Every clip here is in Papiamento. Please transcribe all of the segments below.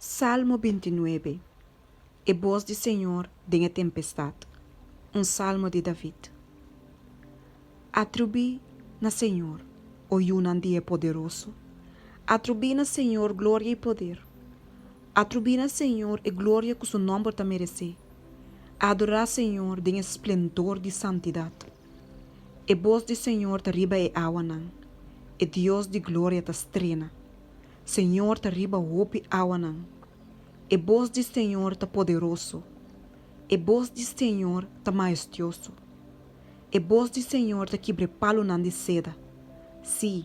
Salmo bintinuebe, E bos di señor den e tempestat. Un salmo di David. Atribui na señor, o yunan di e poderoso, atribui na señor gloria i poder. Atribui na señor e gloria ku su nòmber ta meresé. Adorá señor den e splendor di santidat. E bos di señor ta riba e awanan, e Dios di gloria ta strena. Señor ta riba hopi awanan. E bos di Señor ta poderoso. E bos di Señor ta maestioso. E bos di Señor ta kibra e palunan di seda. Sí,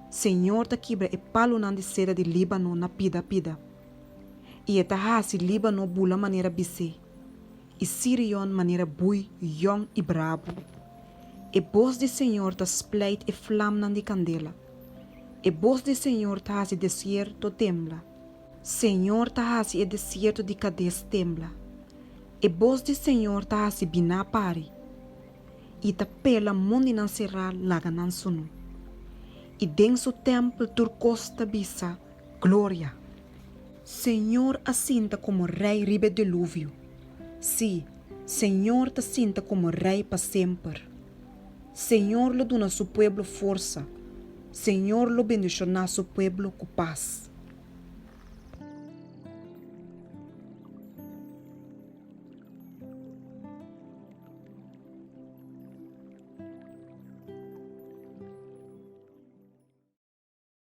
Señor ta kibra e palunan di seda di Líbano na pida pida. I e ta hasi Líbano bula manera bisé, i Sirion manera bui yòn i brabu. E bos di Señor ta spleit e flamnan di kandela. E bos di Señor ta hasi desierto tembla. Señor ta hasi e desierto di Kades tembla. E bos di Señor ta hasi biná pari, i ta pela mondinan será laga nan sunú. I den su tèmpel tur kos ta bisa, Gloria! Señor a sinta komo Rei riba e deluvio. Sí, Señor ta sinta komo Rei pa semper. Señor lo duna su pueblo forsa, Señor lo bendishoná su pueblo ku pas.